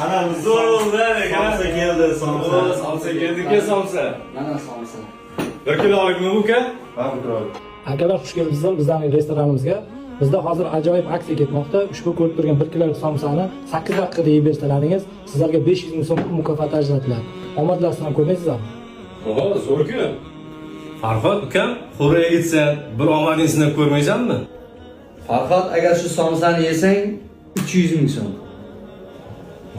Ana Zo'r bo'ldi, lekin. Somsa keldi, somsa. O, somsa keldi-ku, somsa. Mana somsa. 1 kilolikmi uka? Ha, bir kilo. Akalar, xush kelibsizlar bizlarning restoranimizga. Bizda hozir ajoyib aksiya ketmoqda. Ushbu ko'rib turgan 1 kilolik somsani 8 daqiqada yeb bersalaringiz, sizlarga 500 ming so'm pul mukofoti ajratiladi. Omadlar sinab ko'rmaysizlarmi? Oho, zo'r-ku. Farhod ukam, xo'ra yigitsan, bir omading sinab ko'rmaysanmi? Farhod, agar shu somsani yesang, 300 ming so'm.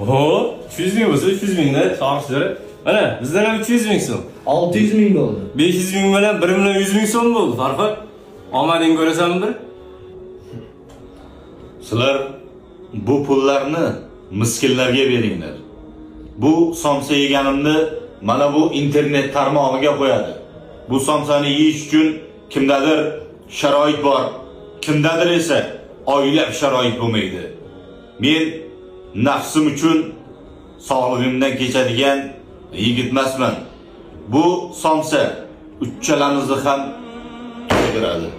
Oho, 300 ming bo'lsa 300 mingda chorishdir. Mana, bizdan ham 300 ming so'm. 600 ming bo'ldi. 500 ming bilan 1 million 100 ming so'm bo'ldi, Farhod. Omading ko'rasanmi bir? Sizlar bu pullarni miskinlarga beringlar. Bu somsa yeganimni mana bu internet tarmog'iga qo'yadi. Bu somsani yeyish uchun kimdadir sharoit bor, kimdadir esa oylab sharoit bo'lmaydi. Men nafsim uchun sog'lig'imdan kechadigan yigitmasman. Bu somsa uchalamizni ham to'ydiradi.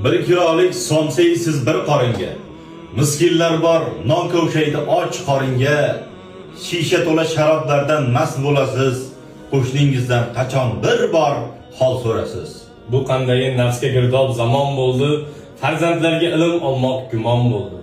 1 kilolik somsa yeysiz bir qoringa. Miskinlar bor, non kovshaydi och qoringa. Shisha to'la sharoblardan mast bo'lasiz. Qo'shningizdan qachon bir bor hol so'rasiz. Bu qandayin nafsga girdob zamon bo'ldi. Farzandlarga ilm olmoq gumon bo'ldi.